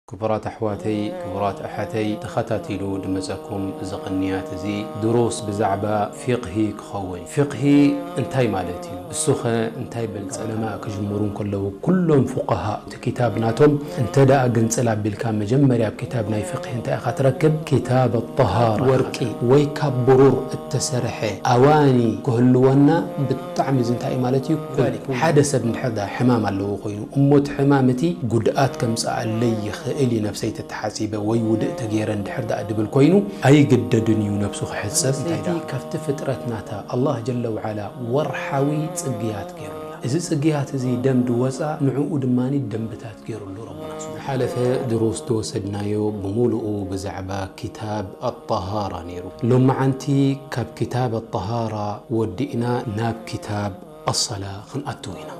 ክቡራት ኣሕዋተይ፣ ክቡራት ኣሓተይ፣ ተኸታቲሉ ድመጸኩም እዚ ቅንያት እዚ ድሩስ ብዛዕባ ፊቕሂ ክኸውን። ፊቕሂ እንታይ ማለት እዩ? እሱኸ እንታይ በልጸ? ዑለማ ክጅምሩ እንከለዉ ኩሎም ፉቀሃ እቲ ክታብ ናቶም እንተ ደኣ ግንጽል ኣቢልካ መጀመርያ ኣብ ክታብ ናይ ፊቕሂ እንታይ ኢኻ ትረክብ? ክታብ ኣጠሃራ። ወርቂ ወይ ካብ ብሩር እተሰርሐ ኣዋኒ ክህልወና ብጣዕሚ እዚ እንታይ እዩ ማለት እዩ? ሓደ ሰብ እንድሕር ደኣ ሕማም ኣለዎ ኮይኑ እሞ እቲ ሕማም እቲ ጉድኣት ከምጽኣለይ ይኽእል እዩ ነብሰይ ተተሓጺበ ወይ ውድእ ተገይረ እንድሕር ደኣ ድብል ኮይኑ ኣይግደድን እዩ ነብሱ ክሕጸብ። እንታይ ደኣ ካብቲ ፍጥረት ናታ ኣላህ ጀለ ወዓላ ወርሓዊ ጽግያት ገይሩላ። እዚ ጽግያት እዚ ደም ድወጻ ንዕኡ ድማ ደንብታት ገይሩሉ ረቡና። ዝሓለፈ ድሩስ ዝወሰድናዮ ብምሉኡ ብዛዕባ ክታብ ኣጠሃራ ነይሩ። ሎመዓንቲ ካብ ክታብ ኣጠሃራ ወዲእና ናብ ክታብ ኣሰላ ክንኣትው ኢና።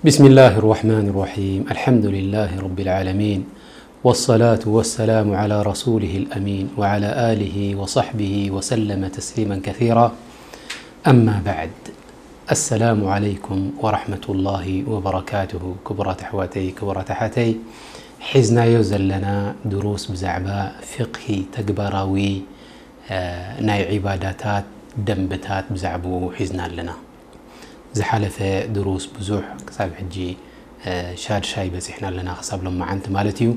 بسم الله الرحمن الرحيم. الحمد لله رب العالمين. والصلاة والسلام على رسوله الأمين وعلى آله وصحبه وسلم تسليما كثيرا. أما بعد. السلام عليكم ورحمة الله وبركاته. ክቡራት ኣሕዋተይ፣ ክቡራት ኣሓተይ፣ ሒዝናዮ ዘለና ድሩስ ብዛዕባ ፊቕሂ ተግባራዊ፣ እ፣ ናይ ዒባዳታት ደንብታት ብዛዕባኡ ሒዝና ኣለና። ዝሓለፈ ድሩስ ብዙሕ ክሳብ ሕጂ፣ እ፣ ሻድሻይ በጺሕና ኣለና ክሳብ ሎመዓንቲ ማለት እዩ።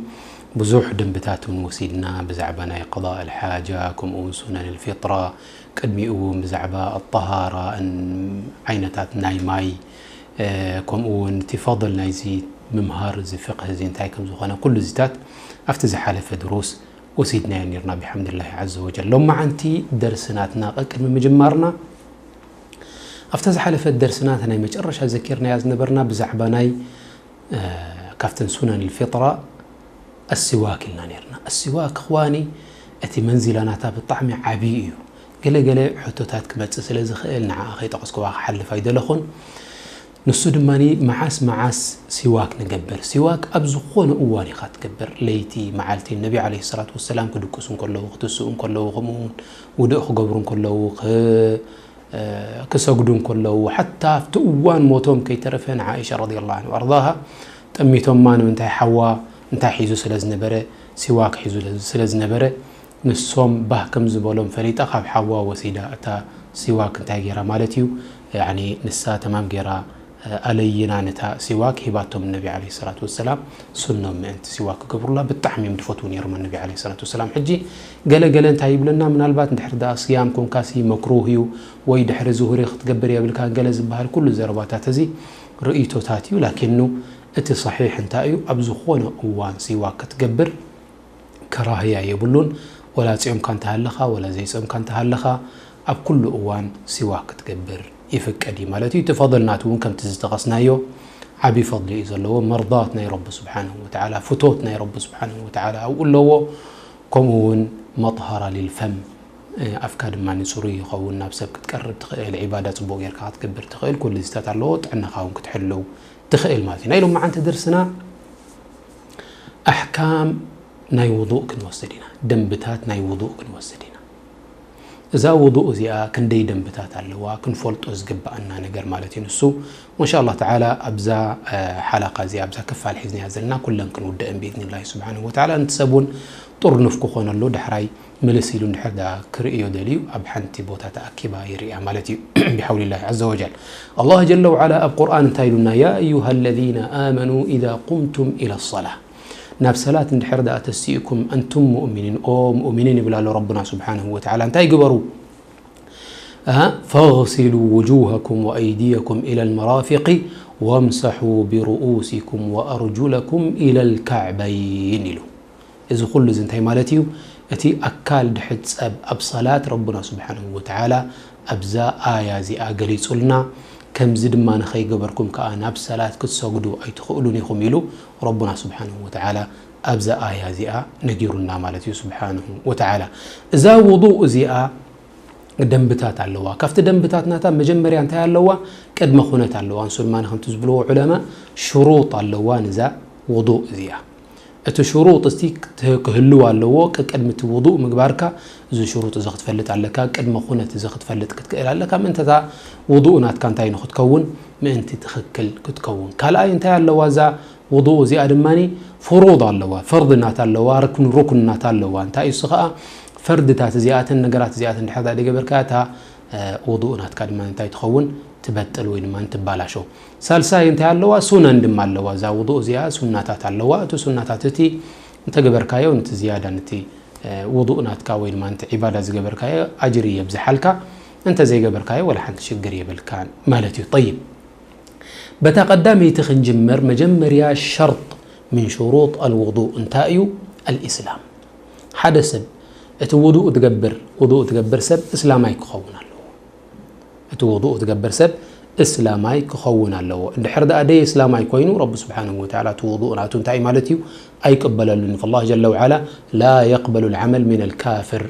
ብዙሕ ደንብታት እውን ወሲድና ብዛዕባ ናይ ቀዳእ ኣልሓጃ ከምኡ እውን ሱነን ኣልፊጥራ፣ ቅድሚኡ እውን ብዛዕባ ኣጠሃራ፣ ን-፣ ዓይነታት ናይ ማይ፣ እ፣ ከምኡ እውን እቲ ፈضል ናይዚ ምምሃር እዚ ፍቅህ እዚ እንታይ ከም ዝኾነ ኩሉ እዚታት ኣብቲ ዝሓለፈ ድሩስ ወሲድናዮ ነርና ብሓምድላሂ ዓዘ ወጀል። ሎመዓንቲ ደርሲ ናትና ቀቅድሚ ምጅማርና ኣብታ ዝሓለፈት ደርስና እታ ናይ መጨረሻ ዘኪርናያ ዝነበርና ብዛዕባ ናይ፣ እ፣ ካብተን ሱነን ልፊጥራ ኣሲዋክ ኢልና ነርና። ኣሲዋክ እኽዋኒ እቲ መንዚላ ናታ ብጣዕሚ ዓብዪ እዩ። ገለ ገለ ሕቶታት ክመጽእ ስለ ዝኽእል ንዓኣ ከይጠቐስኩዋ ክሓልፍ ኣይደለኹን። ንሱ ድማ መዓስ መዓስ ሲዋክ ንገብር? ሲዋክ ኣብ ዝኾነ እዋን ኢኻ ትገብር፣ ለይቲ፣ መዓልቲ። ነቢ ዓለይሂ ሰላቱ ወሰላም ክድቅሱ እንከለዉ፣ ክትስኡ እንከለዉ፣ ከምኡ እውን ውዱእ ክገብሩ እንከለዉ፣ ክ-፣ እ፣ ክሰግዱ እንከለዉ፣ ሓታ ኣብቲ እዋን ሞቶም ከይተረፈ ንዓኢሻ ረዲየላሁ ዐንሃ ወኣርዳሃ ጠሚቶማ። ንምንታይ? ሓዋ እንታይ ሒዙ ስለ ዝነበረ፣ ሲዋክ ሒዙ ስለ ዝነበረ፣ ንሶም ባህ ከም ዝበሎም ፈሊጣ ካብ ሓዋ ወሲዳ እታ ሲዋክ እንታይ ገይራ ማለት እዩ፣ ያዕኒ ንሳ ተማም ገይራ ኣለይና ነታ ሲዋክ ሂባቶም ነቢ ዓለይሂ ሰላቱ ወሰላም። ሱኖም ምእንቲ ሲዋክ ክገብሩላ ብጣዕሚ እዮም ዝፈትዉ ነይሮም ነቢ ዓለይሂ ሰላቱ ወሰላም። ሕጂ ገለ ገለ እንታይ ይብለና፣ ምናልባት እንድሕር ደኣ ስያም ኮንካሲ መክሩህ እዩ ወይ ድሕሪ ዙሁሪ ክትገብር የብልካን ገለ ዝበሃል ኩሉ ዘረባታት እዚ ርእይቶታት እዩ። ላኪኑ እቲ ሰሒሕ እንታይ እዩ፣ ኣብ ዝኾነ እዋን ሲዋክ ክትገብር ከራህያ የብሉን። ወላ ጾምካ እንተሃለኻ፣ ወላ ዘይጾምካ እንተሃለኻ፣ ኣብ ኩሉ እዋን ሲዋክ ክትገብር ይፍቀድ እዩ ማለት እዩ። እቲ ፈضል ናቱ እውን ከምቲ ዝጠቐስናዮ ዓቢ ፈضሊ እዩ ዘለዎ። መርዳት ናይ ረቢ ስብሓንሁ ወተዓላ፣ ፍቶት ናይ ረቢ ስብሓንሁ ወተዓላ ኣብኡ ኣለዎ። ከምኡ እውን መጥሃራ ሊልፈም፣ እ፣ ኣፍካ ድማ ንጽሩይ ይኸውን፣ ናብ ሰብ ክትቀርብ ትኽእል፣ ዒባዳ ጽቡቕ ጌርካ ክትገብር ትኽእል፣ ኩሉ እዚታት ኣለዎ። ጥዕናኻ እውን ክትሕልው ትኽእል ማለት እዩ። ናይ ሎመዓንቲ ደርስና ኣሕካም ናይ ውዱእ ክንወስድ ኢና፣ ደንብታት ናይ ውዱእ ክንወስድ ኢና። እዛ ውዱእ እዚኣ ክንደይ ደንብታት ኣለዋ፣ ክንፈልጦ ዝግብኣና ነገር ማለት እዩ ንሱ። ወኢንሻ ኣላህ ተዓላ ኣብዛ፣ እ፣ ሓላቃ እዚኣ፣ ኣብዛ ክፋል ሒዝናያ ዘለና ኩለን ክንውድአን ብኢዝኒላሂ ስብሓንሁ ወተዓላ። ነቲ ሰብ እውን ጥርኑፍ ክኾነሉ ዳሕራይ ምልስ ኢሉ እንድሕር ደኣ ክርእዮ ደልዩ ኣብ ሓንቲ ቦታ ተኣኪባ ይርእያ ማለት እዩ። ብሓውሊላሂ ዐዘ ወጀል። ኣላህ ጀለ ወዓላ ኣብ ቁርኣን እንታይ ኢሉና? ያ ኣዩሃ ለዚነ ኣመኑ ኢዛ ቁምቱም ኢለ ሰላ። ናብ ሰላት እንድሕር ደኣ ተሲእኩም፣ ኣንቱም ሙእሚኒን፣ ኦ ሙእሚኒን ይብል ኣሎ ረቡና ስብሓንሁ ወተዓላ። እንታይ ግበሩ? እ፣ ፈግሲሉ ውጁሃኩም ወኣይዲየኩም ኢለ ልመራፊቂ ወምሰሑ ብርኡሲኩም ወኣርጁለኩም ኢለ ልካዕበይን ኢሉ። እዚ ኩሉ እዚ እንታይ ማለት እዩ? እቲ ኣካል ድሕጸብ ኣብ ሰላት ረቡና ስብሓንሁ ወተዓላ ኣብዛ ኣያ እዚኣ ገሊጹልና። ከምዚ ድማ ንኸይገበርኩም ከኣ ናብ ሰላት ክትሰግዱ ኣይትኽእሉን ኢኹም ኢሉ ረቡና ስብሓንሁ ወተዓላ ኣብዛ ኣያ እዚኣ ነጊሩና ማለት እዩ ስብሓንሁ ወተዓላ። እዛ ውዱእ እዚኣ ደንብታት ኣለዋ። ካብቲ ደንብታት ናታ መጀመርያ እንታይ ኣለዋ? ቅድመ ኩነት ኣለዋ። ንሱ ድማ ከምቲ ዝብልዎ ዑለማ ሽሩጥ ኣለዋ ንዛ ውዱእ እዚኣ። እቲ ሽሩጥ እስቲ ክት-፣ ክህልው ኣለዎ። ቅድሚ እቲ ውዱእ ምግባርካ እዚ ሽሩጥ እዚ ክትፈልጥ ኣለካ። ቅድሚ ኩነት እዚ ክትፈልጥ ክትክእል ኣለካ። ምእንተ እታ ውዱእ ናትካ እንታይ ንክትከውን፣ ምእንቲ ትኽክል ክትከውን። ካልኣይ እንታይ ኣለዋ እዛ ውዱእ እዚኣ? ድማኒ ፍሩድ ኣለዋ፣ ፈርድናት ኣለዋ፣ ርክን-፣ ሩክንናት ኣለዋ። እንታይ እሱ ኸኣ? ፈርድታት እዚኣተን ነገራት እዚኣተን ድሕር ዳኣ ደይገበርካ፣ እታ፣ እ፣ ውዱእ ናትካ ድማ እንታይ ትኸውን? ትበጥል ወይ ድማ ትባላሾ። ሳልሳይ እንታይ ኣለዋ? ሱነን ድማ ኣለዋ። እዛ ውዱእ እዚኣ ሱናታት ኣለዋ። እቲ ሱናታት እቲ እንተገበርካዮ፣ ነቲ ዝያዳ፣ ነቲ፣ እ፣ ውዱእ ናትካ ወይ ድማ ነቲ ዒባዳ ዝገበርካዮ ኣጅሪ የብዝሓልካ። እንተ ዘይገበርካዮ፣ ወላ ሓንቲ ሽግር የብልካን ማለት እዩ። ጠይብ። በታ ቀዳመይቲ ክንጅምር፣ መጀመርያ ሸርጥ ምን ሽሩጥ ኣልውዱእ እንታይ እዩ? ኣልኢስላም። ሓደ ሰብ እቲ ውዱእ ትገብር፣ ውዱእ ትገብር ሰብ እስላማይ ክኸውን ኣለዎ። እቲ ውዱእ ትገብር ሰብ እስላማይ ክኸውን ኣለዎ። እንድሕር ደኣ ደይ እስላማይ ኮይኑ፣ ረቢ ስብሓንሁ ወተዓላ እቲ ውዱእ ናቱ እንታይ ማለት እዩ? ኣይቅበለሉን። ፈላህ ጀለ ወዓላ ላ የቅበሉ ልዓመል ሚን ኣልካፍር።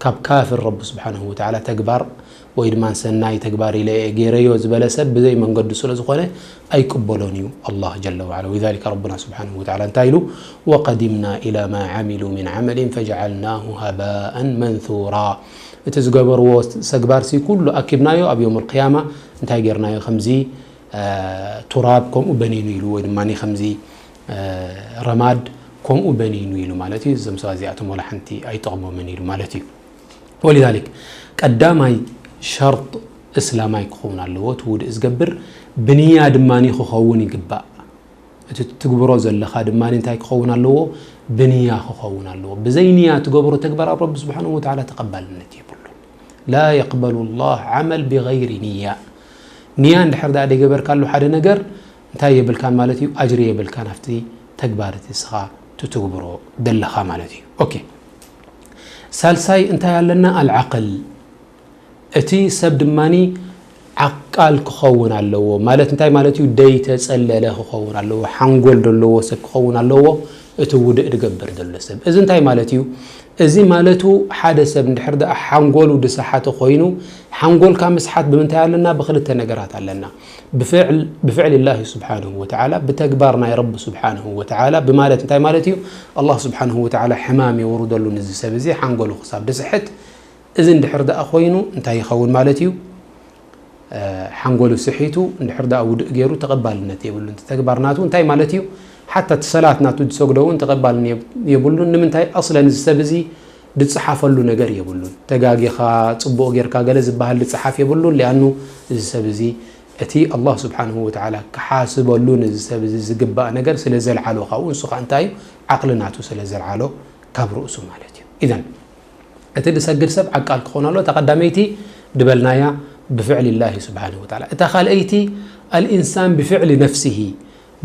ካብ ካፍር ረቢ ስብሓንሁ ወተዓላ ተግባር ወይ ድማ ሰናይ ተግባር ኢለ እየ ገይረዮ ዝበለ ሰብ ብዘይ መንገዱ ስለ ዝኾነ ኣይቅበሎን እዩ ኣላህ ጀለ ወዓላ። ወሊዛሊከ ረቡና ስብሓንሁ ወተዓላ እንታይ ኢሉ? ወቀዲምና ኢላ ማ ዓሚሉ ሚን ዓመሊን ፈጀዓልናሁ ሃባኣን መንሱራ። እቲ ዝገበርዎ ተግባር ሲ ኩሉ ኣኪብናዮ ኣብ የውም ኣልቅያማ እንታይ ጌርናዮ? ከምዚ፣ እ፣ ቱራብ ከምኡ በኒኑ ኢሉ ወይ ድማ ከምዚ፣ እ፣ ረማድ ከምኡ በኒኑ ኢሉ ማለት እዩ። እዞም ሰባት እዚኣቶም ወላ ሓንቲ ኣይጠቕሞምን ኢሉ ማለት እዩ። ወሊዛሊክ ቀዳማይ ሸርጥ እስላማይ ክኸውን ኣለዎ። እቲ ውድእ ዝገብር ብንያ ድማ ክኸውን ይግባእ። እቲ ትግብሮ ዘለኻ ድማ እንታይ ክኸውን ኣለዎ? ብንያ ክኸውን ኣለዎ። ብዘይ ንያ ትገብሮ ተግባር ኣብ ረቢ ስብሓንሁ ወተዓላ ተቐባልነት የብሉን። ላ የቅበሉ ላህ ዓመል ብገይሪ ንያ። ንያ እንድሕር ደኣ ደይገበርካሉ ሓደ ነገር እንታይ የብልካን ማለት እዩ? ኣጅሪ የብልካን ኣብቲ ተግባር እቲ እስኻ ትትግብሮ ዘለኻ ማለት እዩ። ኦኬ። ሳልሳይ እንታይ ኣለና? ኣልዓቅል። እቲ ሰብ ድማኒ ዓቃል ክኸውን ኣለዎ። ማለት እንታይ ማለት እዩ? ደይተጸለለ ክኸውን ኣለዎ። ሓንጎል ዘለዎ ሰብ ክኸውን ኣለዎ። እቲ ውድእ ዝገብር ዘሎ ሰብ። እዚ እንታይ ማለት እዩ? እዚ ማለቱ ሓደ ሰብ እንድሕር ደኣ ሓንጎሉ ድሰሓተ ኮይኑ፣ ሓንጎልካ ምስሓት ብምንታይ ኣለና? ብክልተ ነገራት ኣለና። ብፍዕል፣ ብፍዕሊ ላሂ ስብሓንሁ ወተዓላ፣ ብተግባር ናይ ረቢ ስብሓንሁ ወተዓላ፣ ብማለት እንታይ ማለት እዩ? ኣላህ ስብሓንሁ ወተዓላ ሕማም የውርደሉ ነዚ ሰብ እዚ፣ ሓንጎሉ ክሳብ ድስሕት። እዚ እንድሕር ደኣ ኮይኑ እንታይ ይኸውን ማለት እዩ? እ፣ ሓንጎሉ ስሒቱ እንድሕር ደኣ ውድእ ገይሩ ተቐባልነት የብሉን። እቲ ተግባር ናቱ እንታይ ማለት እዩ? ሓታ እቲ ሰላት ናቱ ዝሰግዶ እውን ተቐባልን የብ-፣ የብሉን። ንምንታይ? ኣስለን እዚ ሰብ እዚ ዝጸሓፈሉ ነገር የብሉን። ተጋጊኻ፣ ጽቡቕ ጌርካ ገለ ዝበሃል ዝጸሓፍ የብሉን። ሊኣኑ እዚ ሰብ እዚ እቲ ኣላህ ስብሓንሁ ወተዓላ ክሓስበሉ ነዚ ሰብ እዚ ዝግባእ ነገር ስለ ዘልዓሎ፣ ካብኡ ንሱ ኸኣ እንታይ እዩ? ዓቕሊ ናቱ ስለ ዘልዓሎ ካብ ርእሱ ማለት እዩ። ኢዘን እቲ ዝሰግድ ሰብ ዓቃል ክኾን ኣሎ። እታ ቀዳመይቲ ድበልናያ ብፍዕሊ ላሂ ስብሓንሁ ወተዓላ። እታ ካልኣይቲ ኣልኢንሳን ብፍዕሊ ነፍሲሂ፣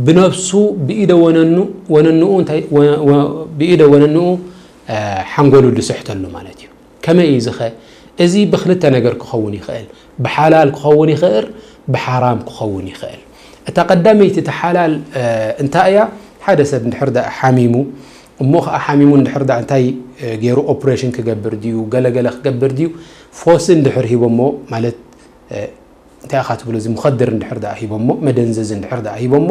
ብነፍሱ ብኢደ ወነኑ-፣ ወነንኡ እንታይ፣ ወ-፣ ወ-፣ ብኢደ ወነንኡ፣ እ፣ ሓንጎሉ ድስሕተሉ ማለት እዩ። ከመይ እዩ ዝኸ? እዚ ብክልተ ነገር ክኸውን ይኽእል። ብሓላል ክኸውን ይኽእል፣ ብሓራም ክኸውን ይኽእል። እታ ቀዳመይቲ እቲ ሓላል፣ እ፣ እንታይ እያ? ሓደ ሰብ እንድሕር ደኣ ሓሚሙ፣ እሞ ኸዓ ሓሚሙ እንድሕር ደኣ እንታይ፣ እ፣ ገይሩ ኦፕሬሽን ክገብር ድዩ፣ ገለገለ ክገብር ድዩ፣ ፎስ እንድሕር ሂቦሞ፣ ማለት፣ እ፣ እንታይ ኢኻ ትብሎ፣ እዚ ሙኸድር እንድሕር ደኣ ሂቦሞ፣ መደንዘዚ እንድሕር ደኣ ሂቦሞ፣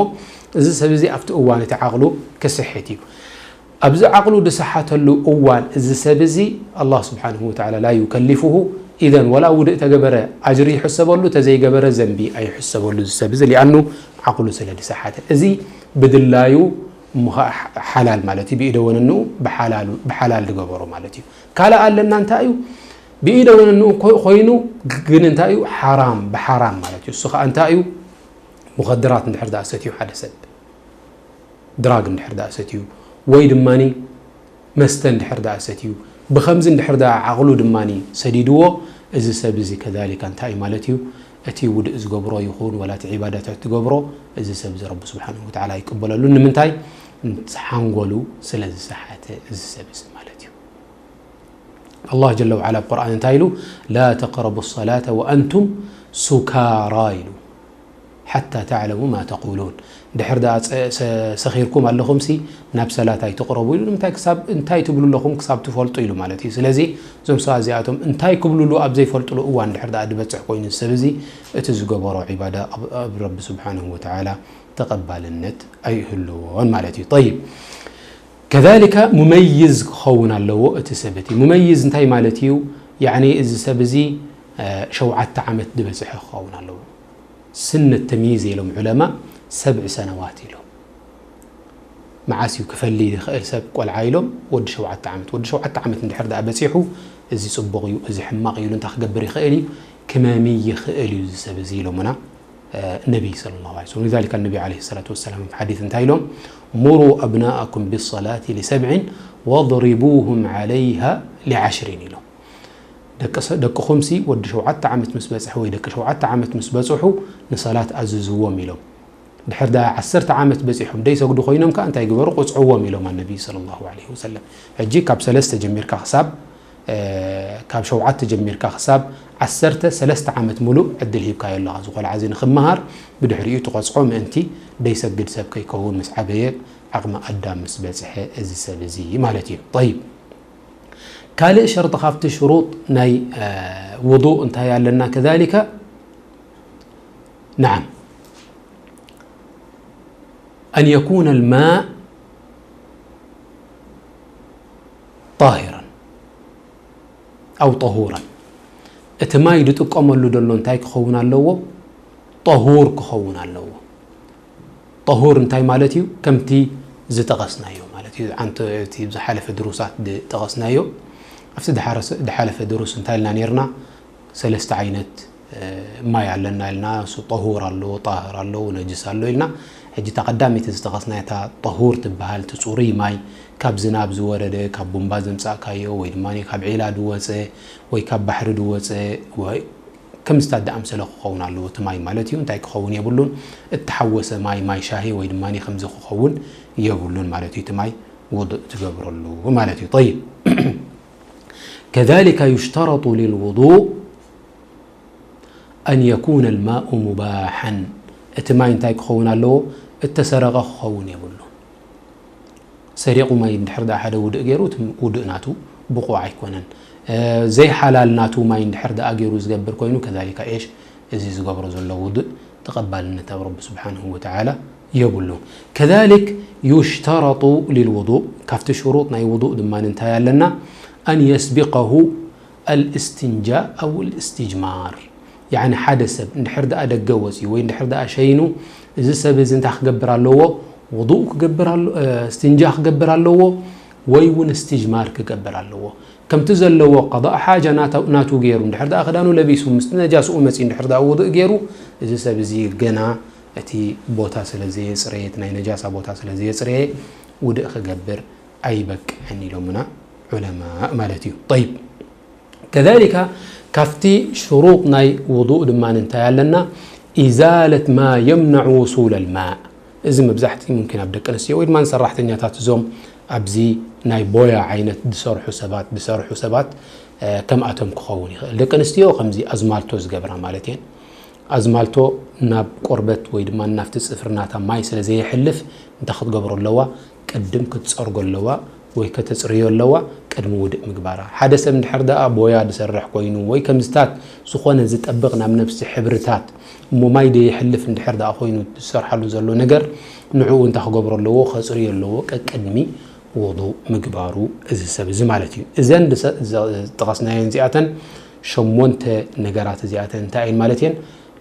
እዚ ሰብ እዚ ኣብቲ እዋን እቲ ዓቕሉ ክስሕት እዩ። ኣብዚ ዓቕሉ ዝሰሓተሉ እዋን እዚ ሰብ እዚ ኣላህ ስብሓንሁ ወተዓላ ላ ዩከሊፉሁ፣ ኢዘን ወላ ውድእ ተገበረ ኣጅሪ ይሕሰበሉ፣ ተዘይገበረ ዘንቢ ኣይሕሰበሉ እዚ ሰብ እዚ፣ ሊኣኑ ዓቕሉ ስለ ዝሰሓተ። እዚ ብድላዩ እሞ ኸዓ ሓላል ማለት እዩ፣ ብኢደ ወነንኡ ብሓላሉ-፣ ብሓላል ዝገበሮ ማለት እዩ። ካልእ ኣለና እንታይ እዩ? ብኢደ ወነንኡ ኮ-፣ ኮይኑ ግን እንታይ እዩ? ሓራም፣ ብሓራም ማለት እዩ። እሱ ኸዓ እንታይ እዩ? ሙኸድራት እንድሕር ደኣ ሰትዩ ሓደ ሰብ፣ ድራግ እንድሕር ደኣ ሰትዩ፣ ወይ ድማኒ መስተ እንድሕር ደኣ ሰትዩ፣ ብኸምዚ እንድሕር ደኣ ዓቕሉ ድማኒ ሰዲድዎ፣ እዚ ሰብ እዚ ከዛሊካ እንታይ እዩ ማለት እዩ? እቲ ውድእ ዝገብሮ ይኹን ወላ እቲ ዒባዳታት ዝገብሮ፣ እዚ ሰብ እዚ ረቢ ስብሓንሁ ወተዓላ ኣይቅበለሉን። ንምንታይ? ሓንጎሉ ስለ ዝሰሓተ እዚ ሰብ እዚ ማለት እዩ። ኣላህ ጀለ ወዓላ ኣብ ቁርኣን እንታይ ኢሉ? ላ ተቅረቡ ሰላተ ወኣንቱም ሱካራ ኢሉ። ሓታ ተዕለሙ ማ ተቁሉን። ድሕር ደኣ ጸ-፣ ሰ-፣ ሰኺርኩም ኣለኹምሲ ናብ ሰላት ኣይትቕረቡ ኢሉ። ንምንታይ? ክሳብ እንታይ ትብሉ ኣለኹም ክሳብ ትፈልጡ ኢሉ ማለት እዩ። ስለዚ እዞም ሰባት እዚኣቶም እንታይ ክብሉሉ ኣብ ዘይፈልጡሉ እዋን ድሕር ደኣ ዝበጽሕ ኮይኑ ሰብ እዚ እቲ ዝገበሮ ዒባዳ ኣብ፣ ኣብ ረቢ ስብሓንሁ ወተዓላ ተቐባልነት ኣይህልዎን ማለት እዩ። ጠይብ። ከዛሊከ ሙመይዝ ክኸውን ኣለዎ እቲ ሰብ እቲ። ሙመይዝ እንታይ ማለት እዩ? ያዕኒ እዚ ሰብ እዚ ሸውዓተ ዓመት ዝበፅሐ ክኸውን ኣለዎ። ስነ ተምይዝ ኢሎም ዑለማ ሰብዒ ሰነዋት ኢሎም። መዓስ እዩ ክፈሊ ዝኽእል ሰብ ቆልዓ ኢሎም? ወዲ ሸውዓተ ዓመት። ወዲ ሸውዓተ ዓመት እንድሕር ደኣ በፂሑ እዚ ፅቡቕ እዩ፣ እዚ ሕማቕ እዩ ኢሉ እንታይ ክገብር ይኽእል እዩ? ክመሚ ይኽእል እዩ እዚ ሰብ እዚ ኢሎምና ነቢይ ሰለላሁ ዐለይሂ ወሰለም። ሊዛሊከ ነቢ ዐለይሂ ሰላቱ ወሰላም ኣብ ሓዲስ እንታይ ኢሎም? ሙሩ ኣብናኣኩም ብሰላቲ ሊሰብዒን ወድሪቡሁም ዐለይሃ ሊዐሽሪን ኢሎም። ደቅኹምሲ ወዲ ሸውዓተ ዓመት ምስ በፅሐ ወይ ደቂ ሸውዓተ ዓመት ምስ በፅሑ ንሰላት ኣዝዝዎም ኢሎም። ድሕር ዳ ዓሰርተ ዓመት በፂሖም ደይሰግዱ ኮይኖም ከዓ እንታይ ግበሩ? ቁፅዕዎም ኢሎም ኣነቢ ሰለላሁ ዐለይሂ ወሰለም። ሕጂ ካብ ሰለስተ ጀሚርካ ክሳብ ካብ ሸውዓተ ጀሚርካ ክሳብ ዓሰርተ ሰለስተ ዓመት ሙሉእ ዕድል ሂብካዮ ኣለኻ። እዚ ቆልዓ እዚ ንክመሃር ብድሕሪኡ ትቆፅዖ ምእንቲ ደይሰግድ ሰብ ከይከውን ምስ ዓበየ ዓቕሚ ኣዳም ምስ በፅሐ እዚ ሰብ እዚ ማለት እዩ። ጠይብ ካልእ ሸርጢ ካብቲ ሽሩጥ ናይ ውዱእ እንታይ ኣለና? ከዛሊከ ናዓም أن يكون الماء طاهرا أو طهورا እቲ ማይ ዝጥቀመሉ ዘሎ እንታይ ክኸውን ኣለዎ? ጠሁር ክኸውን ኣለዎ። ጠሁር እንታይ ማለት እዩ? ከምቲ ዝጠቐስናዮ ማለት እዩ። ኣንቲ እቲ ዝሓለፈ ድሩሳት ዝጠቐስናዮ ኣብቲ ዝሓለፈ ድሩስ እንታይ ኢልና ነርና? ሰለስተ ዓይነት ማይ ኣለና ኢልና። እሱ ጠሁር ኣሎ፣ ጣህር ኣሎ፣ ነጅስ ኣሎ ኢልና። ሕጂ እታ ቀዳመይቲ ዝጠቐስናያ እታ ጠሁር ትበሃል፣ እቲ ፅሩይ ማይ ካብ ዝናብ ዝወረደ፣ ካብ ቡምባ ዘምፃእካዮ ወይ ድማ ካብ ዒላ ዝወፀ ወይ ካብ ባሕሪ ዝወፀ ወይ ከምዝታት ዝኣምሰለ ክኸውን ኣለዎ እቲ ማይ ማለት እዩ። እንታይ ክኸውን የብሉን? እተሓወሰ ማይ፣ ማይ ሻሂ ወይ ድማ ከምዚ ክኸውን የብሉን ማለት እዩ። እቲ ማይ ውዱእ ትገብረሉ ማለት እዩ። ጠይብ ከዛሊከ ዩሽተረጡ ሊልውዱእ أن يكون الماء مباحا እቲ ማይ እንታይ ክኸውን ኣለዎ? እተሰረቐ ክኸውን የብሉ። ሰሪቑ ማይ እንድሕር ደኣ ሓደ ውድእ ገይሩ እቲ ውድእ ናቱ ብቑዕ ኣይኮነን። ዘይሓላል ናቱ ማይ እንድሕር ደኣ ገይሩ ዝገብር ኮይኑ ከዛሊካ ኤሽ እዚ ዝገብሮ ዘሎ ውድእ ተቐባልነት ኣብ ረቢ ስብሓንሁ ወተዓላ የብሉ። ከዛሊክ ዩሽተረጡ ሊልውዱእ ካብቲ ሽሩጥ ናይ ውዱእ ድማ እንታይ ኣለና? ኣን የስቢቀሁ ኣልእስትንጃእ ኣው ኣልእስትጅማር ያዕኒ ሓደ ሰብ እንድሕር ደኣ ደገ ወፂኡ ወይ እንድሕር ደኣ ሸይኑ እዚ ሰብ እዚ እንታይ ክገብር ኣለዎ? ውዱእ ክገብር ኣሎ፣ እስትንጃ ክገብር ኣለዎ ወይ እውን እስትጅማር ክገብር ኣለዎ። ከምቲ ዘለዎ ቀዳእ ሓጃ ናቱ ገይሩ እንድሕር ደኣ ክዳኑ ለቢሱ ምስቲ ነጃስኡ መፂኡ እንድሕር ደኣ ውዱእ ገይሩ እዚ ሰብ እዚ ገና እቲ ቦታ ስለ ዘየፅረየ እቲ ናይ ነጃሳ ቦታ ስለ ዘየፅረየ ውድእ ክገብር ኣይበቅዕን ኢሎምና ዑለማእ ማለት እዩ። ጠይብ ከዛሊካ ካብቲ ሽሩጥ ናይ ውዱእ ድማ እንታይ ኣለና? ኢዛለት ማ የምነዑ ውሱል ኣልማእ እዚ መብዛሕቲ ሙምኪን ኣብ ደቂ ኣንስትዮ ወይ ድማ ሰራሕተኛታት እዞም ኣብዚ ናይ ቦያ ዓይነት ዝሰርሑ ሰባት ዝሰርሑ ሰባት ከምኣቶም ክኸውን ይኽእል። ደቂ ኣንስትዮ ከምዚ ኣዝማልቶ ዝገብራ ማለት እየን። ኣዝማልቶ ናብ ቆርበት ወይ ድማ ናብቲ ፅፍሪ ናታ ማይ ስለ ዘየሕልፍ እንታይ ክትገብሮ ኣለዋ? ቅድም ክትፀርጎ ኣለዋ ወይ ከተፅርዮ ኣለዋ ቅድሚ ውድእ ምግባራ። ሓደ ሰብ እንድሕር ደኣ ቦያ ዝሰርሕ ኮይኑ ወይ ከምዝታት ዝኾነ ዝጠብቕ ናብ ነብሲ ሕብርታት እሞ ማይ ደየሕልፍ እንድሕር ደኣ ኮይኑ ዝሰርሓሉ ዘሎ ነገር ንዕኡ እንታይ ክገብሮ ኣለዎ? ከፅርዮ ኣለዎ ቀቅድሚ ውዱእ ምግባሩ እዚ ሰብ እዚ ማለት እዩ። እዘን ዝጠቐስናየን እዚኣተን ሸሞንተ ነገራት እዚኣተን እንታይ እየን ማለት እየን?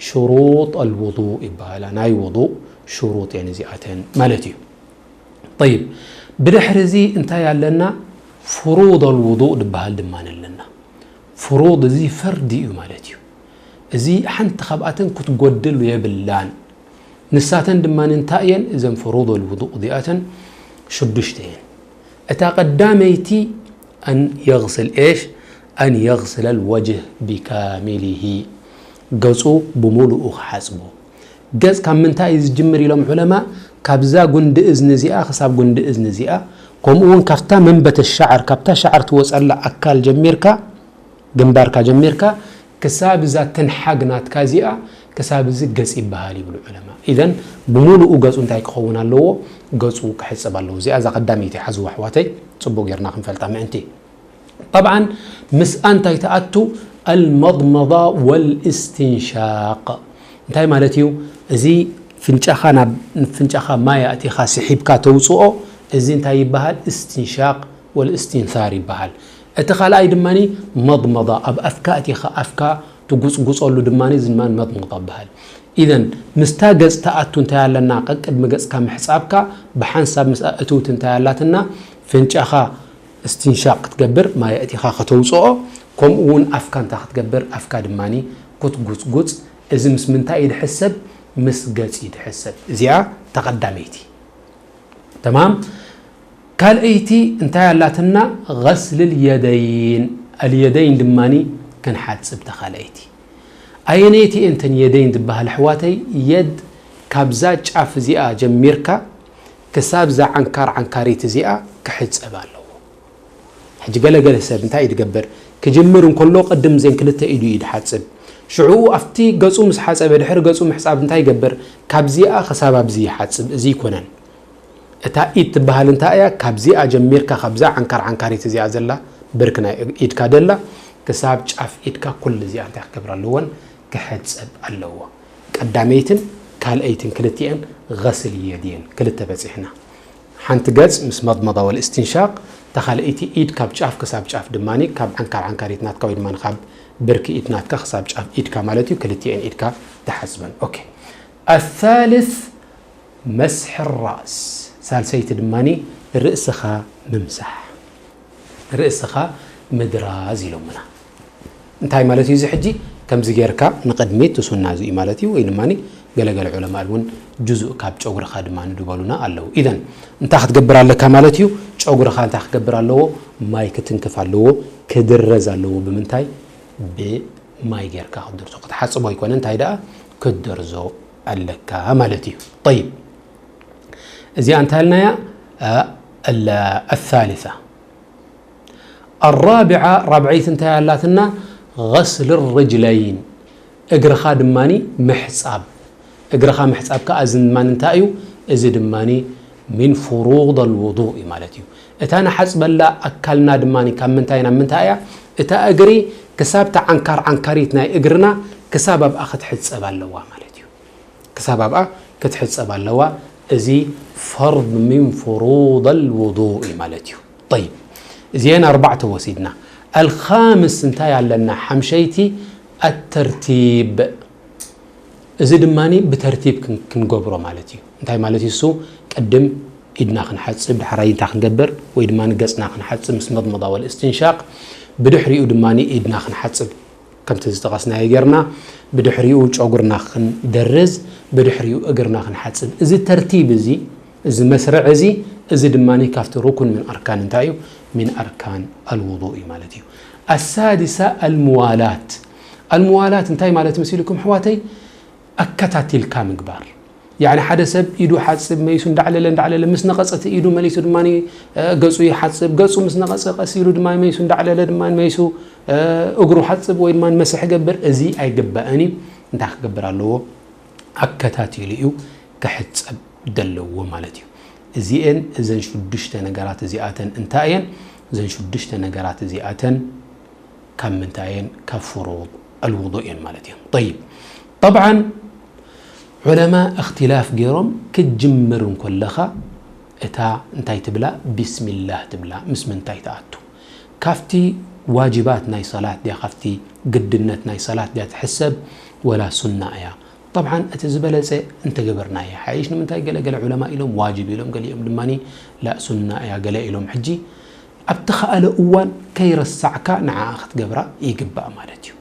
ሽሩጥ ኣልውዱእ ይበሃላ። ናይ ውዱእ ሽሩጥ እየን እዚኣተን ማለት እዩ። ጠይብ ብድሕሪ እዚ እንታይ ኣለና? ፍሩድ ኣልውዱእ ዝበሃል ድማ ኣለና። ፍሩድ እዚ ፈርዲ እዩ ማለት እዩ። እዚ ሓንቲ ካብኣተን ክትጎድል የብላን። ንሳተን ድማ እንታይ እየን? እዘን ፍሩድ ኣልውዱእ እዚኣተን ሽዱሽተ እየን። እታ ቀዳመይቲ ኣን የግስል ኤሽ ኣን የግስለ ልወጅህ ቢካሚሊሂ ገፁ ብምሉኡ ክሓፅቦ። ገፅ ካብ ምንታይ እዩ ዝጅምር ኢሎም ዑለማ? ካብዛ ጉንዲ እዝኒ እዚኣ ክሳብ ጉንዲ እዝኒ እዚኣ ከምኡ እውን ካብታ መንበተ ሻዕር ካብታ ሻዕር ትወፀላ ኣካል ጀሚርካ ግንባርካ ጀሚርካ ክሳብ እዛ ትንሓግ ናትካ እዚኣ ክሳብ እዚ ገፅ ይበሃል ይብሉ ዑለማ። ኢዘን ብምሉኡ ገፁ እንታይ ክኸውን ኣለዎ? ገፁ ክሕፀብ ኣለዎ። እዚኣ እዛ ቀዳመይቲ ሓዝዋ ኣሕዋተይ ፅቡቅ ጌርና ክንፈልጣ ምእንቲ። ጠብዓን ምስኣ እንታይ ትኣቱ? ኣልመضመضة والእስትንሻቅ እንታይ ማለት እዩ? እዚ ፍንጫኻ ናብ ፍንጫኻ ማይ ኣእቲኻ ስሒብካ ተውፅኦ እዚ እንታይ ይበሃል? እስትንሻቕ ወልእስትንሳር ይበሃል። እቲ ካልኣይ ድማ መضመضة፣ ኣብ ኣፍካ ኣቲኻ ኣፍካ ትጉጽጉጸሉ ድማ እዚ ድማ መضመضة ይበሃል። ኢዘን ምስታ ገጽ ትኣቱ እንታይ ኣለና? ቀቅድሚ ገጽካ ምሕጻብካ ብሓንሳብ ምስ ኣእትውት እንታይ ኣላትና? ፍንጫኻ እስትንሻቕ ክትገብር፣ ማይ ኣእቲኻ ከተውጽኦ፣ ከምኡ እውን ኣፍካ እንታይ ክትገብር? ኣፍካ ድማ ክትጉጽጉጽ። እዚ ምስ ምንታይ እዩ ድሕሰብ? ምስ ገጽ እዩ ድሕሰብ። እዚኣ ተቐዳመይቲ። ተማም። ካልኣይቲ እንታይ ኣላትና? غسل اليدين። ኣልየደይን ድማ ክንሓጽብ ተኻልኣይቲ። ኣየነይቲ እየን እተን የደይን ዝበሃል ኣሕዋተይ? የድ ካብዛ ጫፍ እዚኣ ጀሚርካ ክሳብ እዛ ዓንካር ዓንካሪት እዚኣ ክሕጸብ ኣለዎ። ሕጂ ገለገለ ሰብ እንታይ እዩ ዝገብር? ክጅምር እንከሎ ቅድም ዜን ክልተ ኢዱ እዩ ዝሓጽብ። ሽዑ ኣብቲ ገጹ ምስ ሓጸበ ድሕሪ ገጹ ምሕጻብ እንታይ ይገብር? ካብዚኣ ክሳብ ኣብዚ ይሓጽብ። እዚ ይኮነን። እታ ኢድ ትበሃል እንታይ እያ? ካብዚኣ ጀሚርካ ካብዛ ዓንካር ዓንካሪት እዚኣ ዘላ ብርክ ናይ ኢድካ ደላ ክሳብ ጫፍ ኢድካ ኩሉ እዚኣ እንታይ ክገብር ኣለዎን? ክሕጸብ ኣለዎ። ቀዳመይትን ካልኣይትን ክልቲኤን غسل اليدين ክልተ በጺሕና። ሓንቲ ገጽ ምስ መضመضة والاستنشاق፣ እታ ካልኣይቲ ኢድ ካብ ጫፍ ክሳብ ጫፍ ድማ ካብ ዓንካር ዓንካሪት ናትካ ወይ ድማ ካብ ብርኪ ኢድ ናትካ ክሳብ ጫፍ ኢድካ ማለት እዩ። ክልቲኤን ኢድካ ተሓጽበን። ኦኬ። الثالث مسح الرأس። ሳልሰይቲ ድማ ርእስኻ ምምሳሕ፣ ርእስኻ ምድራዝ ኢሎምና። እንታይ ማለት እዩ እዚ ሕጂ? ከምዚ ጌርካ ንቕድሚት፣ እቲ ሱና እዚ እዩ ማለት እዩ። ወይ ድማ ገለገለ ዑለማ እውን ጁዙእ ካብ ጨጉርኻ ድማ ንድበሉና ኣለዉ። ኢዘን እንታይ ክትገብር ኣለካ ማለት እዩ? ጨጉርኻ እንታይ ክገብር ኣለዎ? ማይ ክትንክፍ ኣለዎ፣ ክድረዝ ኣለዎ። ብምንታይ? ብማይ ጌርካ ክትደርዞ። ክትሓጽቦ ኣይኮነ፣ እንታይ ደኣ ክትደርዞ ኣለካ ማለት እዩ። ጠይብ፣ እዚኣ እንታይ ኢልናያ? አ፣ ال-፣ الثالثة። الرابعة، ራብዐይቲ እንታይ ኣላትና? غسل الرجلين። እግርኻ ድማኒ ምሕጻብ። እግርኻ ምሕጻብ ከኣ እዚ ድማኒ እንታይ እዩ? እዚ ድማኒ من فروض الوضوء እዩ ማለት እዩ። እታ ንሓጽበላ ኣካልና ድማኒ ካብ ምንታይ ናብ ምንታይ እያ? እታ እግሪ ክሳብ እታ ዓንካር ዓንካሪት ናይ እግርና ክሳብ ኣብኣ ክትሕጸብ ኣለዋ ማለት እዩ። ክሳብ ኣብኣ ክትሕጸብ ኣለዋ። እዚ فرض من فروض الوضوء እዩ ማለት እዩ። طيب، እዚኤን ኣርባዕተ ወሲድና። الخامس እንታይ ኣለና? ሓምሸይቲ الترتيب። እዚ ድማኒ ብተርቲብ ክን-፣ ክንገብሮ ማለት እዩ። እንታይ ማለት እዩ እሱ? ቅድም ኢድና ክንሓጽብ፣ ዳሕራይ እንታይ ክንገብር? ወይ ድማ ገጽና ክንሓጽብ ምስ መضመضة والاستنشاق፣ ብድሕሪኡ ድማኒ ኢድና ክንሓጽብ። ከምቲ ዝጠቐስናዮ ጌርና፣ ብድሕሪኡ ጨጉርና ክንደርዝ፣ ብድሕሪኡ እግርና ክንሓጽብ። እዚ ተርቲብ እዚ፣ እዚ መስርዕ እዚ፣ እዚ ድማ ካብቲ ሩኩን ምን ኣርካን እንታይ እዩ? ምን ኣርካን ኣልውዱእ እዩ ማለት እዩ። ኣሳድሳ ኣልሙዋላት። ኣልሙዋላት እንታይ ማለት መሲልኩም ኣሕዋተይ? ኣከታቲልካ ምግባር። ያዕኒ ሓደ ሰብ ኢዱ ሓጽብ መይሱ እንዳዕለለ እንዳዕለለ ምስ ነቐጸ እቲ ኢዱ መሊሱ ድማ ገጹ ይሓጽብ፣ ገጹ ምስ ነቐጸ ቀስ ኢሉ ድማ መይሱ እንዳዕለለ ድማ መይሱ እግሩ ሓጽብ ወይ ድማ መስሕ ይገብር። እዚ ኣይግባእን እዩ። እንታይ ክገብር ኣለዎ? ኣከታቲሉ እዩ ክሕጸብ ዘለዎ ማለት እዩ። እዚኤን እዘን ሽዱሽተ ነገራት እዚኣተን እንታይ እየን? እዘን ሽዱሽተ ነገራት እዚኣተን ካብ ምንታይ እየን? ካብ ፍሩድ ኣልውዱእ እየን ማለት እየን። ጠይብ፣ ጠብዓን ዑለማ እኽትላፍ ገይሮም ክትጅምር እንከለኻ እታ እንታይ ትብላ? ቢስሚላህ ትብላ። ምስ ምንታይ ትኣቱ? ካብቲ ዋጅባት ናይ ሰላት ድያ? ካብቲ ግድነት ናይ ሰላት ድያ ትሕሰብ ወላ ሱና እያ? ጠብዓን እቲ ዝበለጸ እንተገበርናዮ ይሓይሽ። ንምንታይ ገለ ገለ ዑለማ ኢሎም ዋጅብ ኢሎም፣ ገሊኦም ድማ ላ ሱና እያ ገለ ኢሎም። ሕጂ ኣብ ተኻእለ እዋን ከይረሳዕካ ንዓኣ ክትገብራ ይግባእ ማለት እዩ።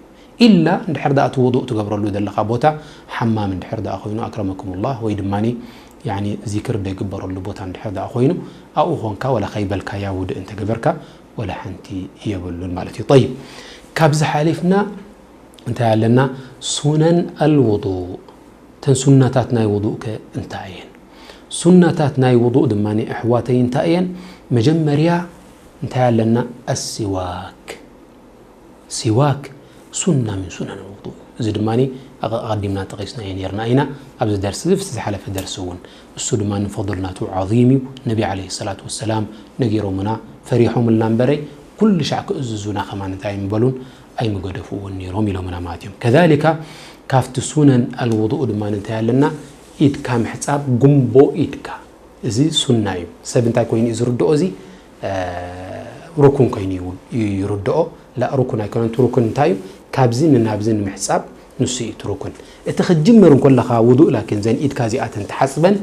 ኢላ እንድሕር ደኣ እቲ ውዱእ ትገብረሉ ዘለኻ ቦታ ሓማም እንድሕር ደኣ ኮይኑ፣ ኣክረመኩሙላህ፣ ወይ ድማ ያኒ ዚክር ዘይግበረሉ ቦታ እንድሕር ደኣ ኮይኑ፣ ኣብኡ ኾንካ ወላ ከይበልካያ ውድእ እንተገበርካ ወላ ሓንቲ የብሉን ማለት እዩ። ጠይብ፣ ካብዚ ሓሊፍና እንታይ ኣለና? ሱነን ኣልውዱእ። እተን ሱናታት ናይ ውዱእ ከ እንታይ እየን? ሱናታት ናይ ውዱእ ድማ ኣሕዋተይ እንታይ እየን? መጀመርያ እንታይ ኣለና? ኣሲዋክ። ሲዋክ ሱና ምን ሱነን ውዱእ። እዚ ድማ ኣቐ-፣ ኣቐዲምና ጠቒስናዮ ነይርና ኢና ኣብዚ ደርሲ፣ እዚ ዝሓለፈ ደርሲ እውን። እሱ ድማ ንፈضል ናቱ ዓዚም እዩ። ነቢ ዓለይሂ ሰላቱ ወሰላም ነጊሮምና፣ ፈሪሖምልና እምበረይ ኩሉ ሻዕ ክእዝዙና ከማን እንታይ ኣይምበሉን፣ ኣይምገደፍዎን ነይሮም ኢሎምና ማለት እዮም። ከዛሊካ ካብቲ ሱነን ኣልውዱእ ድማ እንታይ ኣለና? ኢድካ ምሕጻብ፣ ጉንቦ ኢድካ። እዚ ሱና እዩ። ሰብ እንታይ ኮይኑ እዩ ዝርድኦ? እዚ እ፣ ሩኩን ኮይኑ ይው- ይርድኦ። ላ፣ ሩኩን ኣይኮነን። እቲ ሩኩን እንታይ እዩ? ካብዚ ንናብዚ ንምሕጻብ ንሱ እዩ እቲ ሩኩን። እቲ ክትጅምር እንከለኻ ውዱእ፣ ላኪን ዘን ኢድካ እዚኣተን ተሓጽበን፣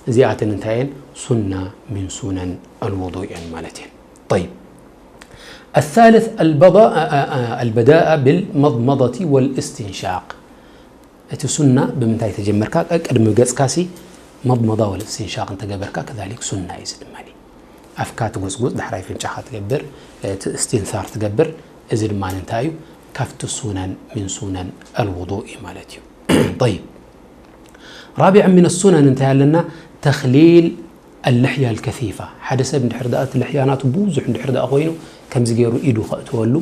እዚኣተን እንታይ እየን? ሱና ሚን ሱነን ኣልውዱእ እየን ማለት እየን። طيب. الثالث البضاء، البداء بالمضمضة والاستنشاق. እቲ ሱና ብምንታይ ተጀመርካ? ቀ-፣ ቅድሚ ገጽካሲ መضمضة والاستنشاق እንተገበርካ كذلك ሱና እዩ። እዚ ድማ ኣፍካ ትጉጽጉጽ፣ ዳሕራይ ፍንጫኻ ትገብር፣ እቲ እስትንሳር ትገብር። እዚ ድማ እንታይ እዩ? ካብቲ ሱነን ሚን ሱነን ኣልውዱእ እዩ ማለት እዩ። طيب. رابعا من السنن እንታይ ኣለና? تخليل اللحية الكثيفة. ሓደ ሰብ እንድሕር ደኣ እቲ ልሕያ ናቱ ብዙሕ እንድሕር ደኣ ኮይኑ ከምዚ ገይሩ ኢዱ ከእትወሉ፣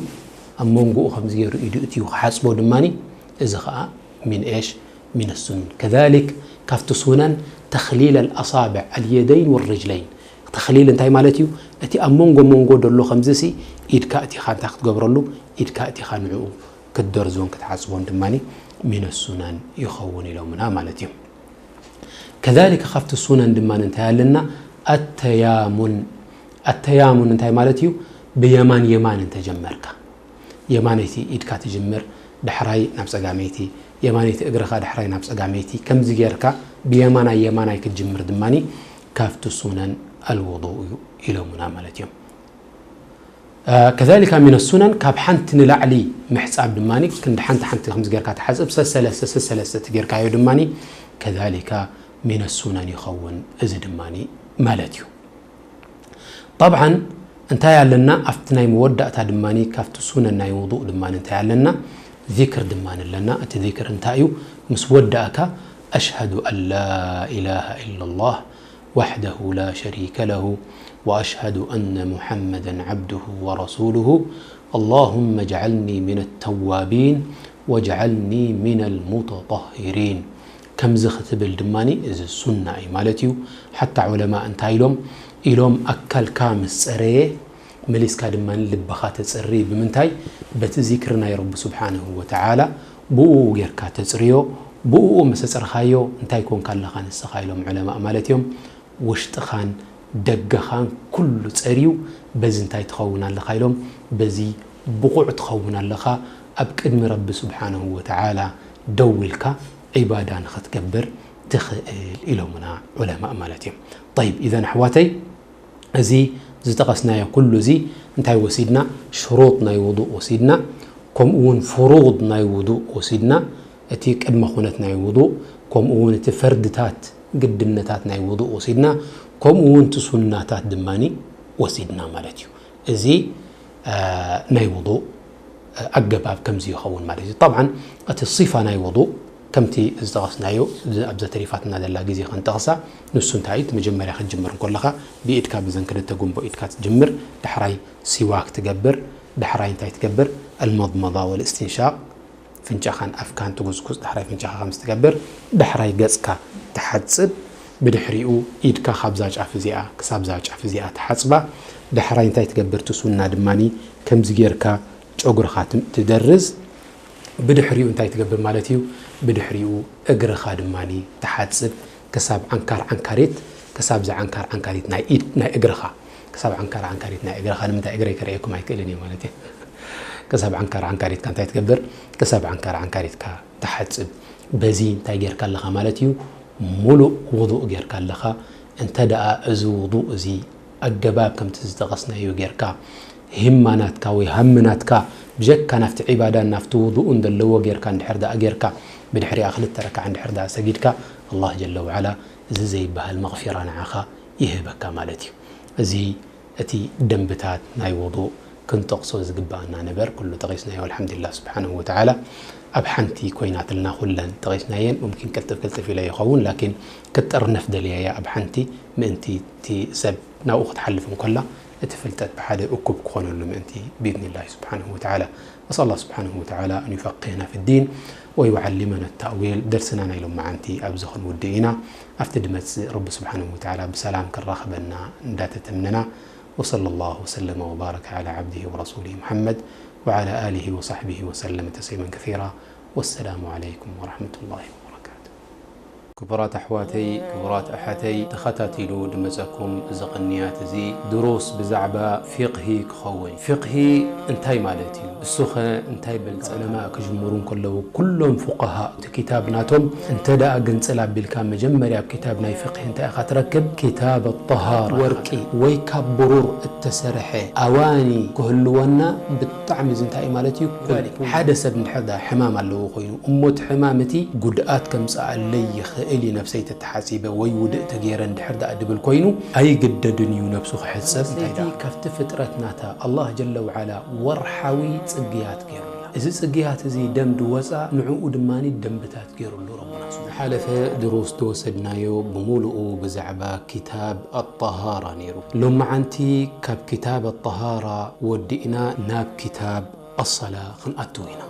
ኣብ መንጎኡ ከምዚ ገይሩ ኢዱ እትዩ ክሓጽቦ ድማኒ፣ እዚ ኸኣ من إيش؟ من السنن. كذلك ካብቲ ሱነን تخليل الأصابع اليدين والرجلين. ተኽሊል እንታይ ማለት እዩ? እቲ ኣብ መንጎ መንጎ ደሎ ከምዚ ሲ ኢድካ እቲኻ እንታይ ክትገብረሉ? ኢድካ እቲኻ ንዕኡ ክትደርዞን ክትሓጽቦን ድማኒ من السنن ይኸውን ኢሎምና ማለት እዩ። كذلك ካብቲ ሱነን ድማ እንታይ ኣለና? التيامن. التيامن እንታይ ማለት እዩ? ብየማን የማን እንተጀመርካ፣ የማነይቲ ኢድካ ትጅምር፣ ዳሕራይ ናብ ጸጋመይቲ፣ የማነይቲ እግርኻ ዳሕራይ ናብ ጸጋመይቲ፣ ከምዚ ጌርካ ብየማናይ የማናይ ክትጅምር ድማኒ ካብቲ ሱነን ኣልውዱእ እዩ ኢሎምና ማለት እዮም። እ፣ ከዛሊካ ሚነ ሱነን፣ ካብ ሓንቲ ንላዕሊ ምሕጻብ ድማኒ፣ ክንዲ ሓንቲ ሓንቲ ከምዚ ጌርካ ትሓጽብ፣ ሰሰለስተ ሰሰለስተ እቲ ጌርካዮ ድማኒ ከዛሊካ ሚነ ሱነን ይኸውን። እዚ ድማኒ ማለት እዩ። ጠብዓን እንታይ ኣለና? ኣብቲ ናይ መወዳእታ ድማኒ ካብቲ ሱነን ናይ ውዱእ ድማኒ እንታይ ኣለና? ዚክር ድማኒ ኣለና። እቲ ዚክር እንታይ እዩ? ምስ ወዳእካ፣ أشهد أن لا إله إلا الله وحده لا شريك له وأشهد أن محمدا عبده ورسوله اللهم اجعلني من التوابين واجعلني من المتطهرين። ከምዚ ክትብል ድማኒ እዚ ሱና እዩ ማለት እዩ። ሓታ ዑለማ እንታይ ኢሎም? ኢሎም ኣካልካ ምስ ጸረየ መሊስካ ድማ ልብኻ ተጽሪ። ብምንታይ? በቲ ዚክሪ ናይ ረቢ ስብሓንሁ ወተዓላ ብኡ ጌርካ ተጽርዮ። ብኡ ምስ ኣጸርኻዮ እንታይ ኮንካ ኣለኻ ንስኻ ኢሎም ዑለማ ማለት እዮም። ውሽጥኻን ደገኻን ኩሉ ጸርዩ በዚ እንታይ ትኸውን ኣለኻ ኢሎም፣ በዚ ብቑዕ ትኸውን ኣለኻ፣ ኣብ ቅድሚ ረቢ ስብሓንሁ ወተዓላ ደው ኢልካ ዒባዳ ንኽትገብር ትኽእል ኢሎምና ዑለማእ ማለት እዮም። ጠይብ፣ ኢዘን ኣሕዋተይ፣ እዚ ዝጠቐስናዮ ኩሉ እዚ እንታይ ወሲድና? ሽሩጥ ናይ ውዱእ ወሲድና፣ ከምኡ እውን ፍሩድ ናይ ውዱእ ወሲድና፣ እቲ ቅድመ ኩነት ናይ ውዱእ፣ ከምኡ እውን እቲ ፈርድታት፣ ግድነታት ናይ ውዱእ ወሲድና፣ ከምኡ እውን እቲ ሱናታት ድማኒ ወሲድና ማለት እዩ። እዚ፣ እ፣ ናይ ውዱእ ኣገባብ ከምዚ ይኸውን ማለት እዩ። ጠብዓን እቲ ሲፋ ናይ ውዱእ ከምቲ ዝጠቐስናዮ፣ ኣብዚ ተሪፋትና ዘላ ግዜ ክንጠቕሳ፣ ንሱ እንታይ እዩ? እቲ መጀመርያ ክትጅምር እንከለኻ ብኢድካ ብዘን ክልተ ጉንቦ ኢድካ ትጅምር፣ ዳሕራይ ሲዋክ ትገብር፣ ዳሕራይ እንታይ ትገብር? ኣልመድመዳ ወልእስትንሻቅ፣ ፍንጫኻን ኣፍካን ትጉጽጉጽ፣ ዳሕራይ ፍንጫኻ ከምዚ ትገብር፣ ዳሕራይ ገጽካ ትሓጽብ፣ ብድሕሪኡ ኢድካ ካብዛ ጫፍ እዚኣ ክሳብዛ ጫፍ እዚኣ ትሓጽባ፣ ዳሕራይ እንታይ ትገብር? እቲ ሱና ድማኒ ከምዚ ጌርካ ጨጉርኻ ትም-፣ ትደርዝ። ብድሕሪኡ እንታይ ትገብር ማለት እዩ? ብድሕሪኡ እግርኻ ድማኒ ትሓጽብ፣ ክሳብ ዓንካር ዓንካሪት፣ ክሳብ ዝዓንካር ዓንካሪት ናይ ኢድ፣ ናይ እግርኻ፣ ክሳብ ዓንካር ዓንካሪት ናይ እግርኻ። ንምንታይ እግረይ ከርእየኩም ኣይክእልን እየ ማለት እዩ። ክሳብ ዓንካር ዓንካሪትካ እንታይ ትገብር? ክሳብ ዓንካር ዓንካሪትካ ትሓጽብ። በዚ እንታይ ጌርካ ኣለኻ ማለት እዩ? ሙሉእ ውዱእ ጌርካ ኣለኻ። እንተ ደኣ እዚ ውዱእ እዚ ኣገባብ ከምቲ ዝጠቐስናዮ ጌርካ፣ ሂማ ናትካ ወይ ሃሚ ናትካ ብጀካ ናብቲ ዒባዳን ናብቲ ውዱእን ዘለዎ ጌርካ እንድሕር ደኣ ጌርካ፣ ብድሕሪኣ ክልተ ረክዓ እንድሕር ደኣ ሰጊድካ፣ ኣላህ ጀለ ወዓላ እዚ ዘይበሃል መቕፊራ ንዓኻ ይህበካ ማለት እዩ። እዚ እቲ ደንብታት ናይ ውዱእ ክንጠቕሶ ዝግብኣና ነበር፣ ኩሉ ጠቒስናዮ፣ ኣልሓምዱሊላህ ስብሓነሁ ወተዓላ። ኣብ ሓንቲ ኮይናትልና ኩለን ጠቒስናየን፣ ሙምኪን ቅልጥፍ ቅልጥፍ ኢለ ይኸውን፣ ላኪን ክጠርነፍ ደልየ እየ ኣብ ሓንቲ፣ ምእንቲ እቲ ሰብ ናብኡ ክትሓልፍ እንከላ፣ እቲ ፍልጠት ብሓደ እኩብ ክኾነሉ ምእንቲ፣ ብኢዝኒላሂ ስብሓነሁ ወተዓላ። أسأل الله سبحانه وتعالى أن يفقهنا في الدين ويعلمنا التأويل። ደርስና ናይ ሎማዓንቲ ኣብዚ ክንውድእ ኢና። ኣብቲ ድመጽእ ረቢ ስብሓነሁ ወተዓላ ብሰላም ከራኽበና እንዳተተምነና። وصلى الله وسلم وبارك على عبده ورسوله محمد وعلى آله وصحبه وسلم تسليما كثيرا. والسلام عليكم ورحمة الله وبركاته. ክቡራት ኣሕዋተይ፣ ክቡራት ኣሓተይ፣ ተኸታቲሉ ድመጸኩም እዚ ቅንያት እዚ ድሩስ ብዛዕባ ፊቕሂ ክኸውን። ፊቕሂ እንታይ ማለት እዩ? እሱኸ እንታይ በልጽ? ዑለማ ክጅምሩ እንከለዉ ኩሎም ፉቀሃ እቲ ኪታብ ናቶም እንተ ደኣ ግንጽል ኣቢልካ መጀመርያ ኣብ ኪታብ ናይ ፊቕሂ እንታይ ኢኻ ትረክብ? ኪታብ ኣጠሃራ። ወርቂ ወይ ካብ ብሩር እተሰርሐ ኣዋኒ ክህልወና ብጣዕሚ እዚ እንታይ እዩ ማለት እዩ? ሓደ ሰብ እንድሕር ደኣ ሕማም ኣለዎ ኮይኑ እሞ እቲ ሕማም እቲ ጉድኣት ከምጽኣለይ ይኽእል እዩ ነብሰይ ተተሓጺበ ወይ ውድእ ተገይረ እንድሕር ደኣ ድብል ኮይኑ ኣይግደድን እዩ ነብሱ ክሕጸብ። እንታይ ደኣ ካብቲ ፍጥረት ናታ ኣላህ ጀለ ወዓላ ወርሓዊ ጽግያት ገይሩላ። እዚ ጽግያት እዚ ደም ድወጻ ንዕኡ ድማ ደንብታት ገይሩሉ ረቡና። ዝሓለፈ ድሩስ ድወሰድናዮ ብምሉኡ ብዛዕባ ኪታብ ኣጠሃራ ነይሩ። ሎመዓንቲ ካብ ኪታብ ኣጠሃራ ወዲእና ናብ ኪታብ ኣሰላ ክንኣትው ኢና።